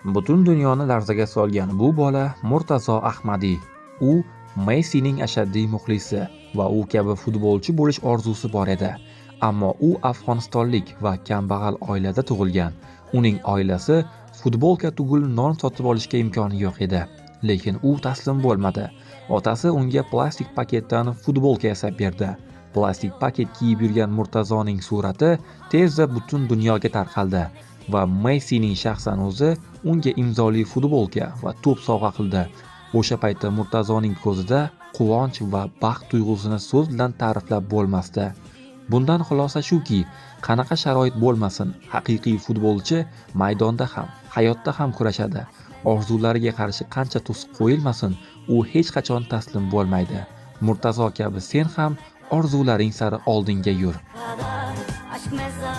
Butun dunyoni larzaga solgan bu bola Murtazo Ahmadiy. U Messining ashaddiy muxlisi va u kabi futbolchi bo'lish orzusi bor edi. Ammo u afg'onistonlik va kambag'al oilada tug'ilgan. Uning oilasi futbolka tugul non sotib olishga imkoni yo'q edi. Lekin u taslim bo'lmadi. Otasi unga plastik paketdan futbolka yasab berdi. Plastik paket kiyib yurgan Murtazoning surati tezda butun dunyoga tarqaldi va Messining shaxsan o'zi unga imzoli futbolka va to'p sovg'a qildi. O'sha paytda Murtazoning ko'zida quvonch va baxt tuyg'usini so'z bilan ta'riflab bo'lmasdi. Bundan xulosa shuki, qanaqa sharoit bo'lmasin, haqiqiy futbolchi maydonda ham, hayotda ham kurashadi. Orzulariga qarshi qancha to'siq qo'yilmasin, u hech qachon taslim bo'lmaydi. Murtazo kabi sen ham orzularing sari oldinga yur. Kadar aşk mezarı.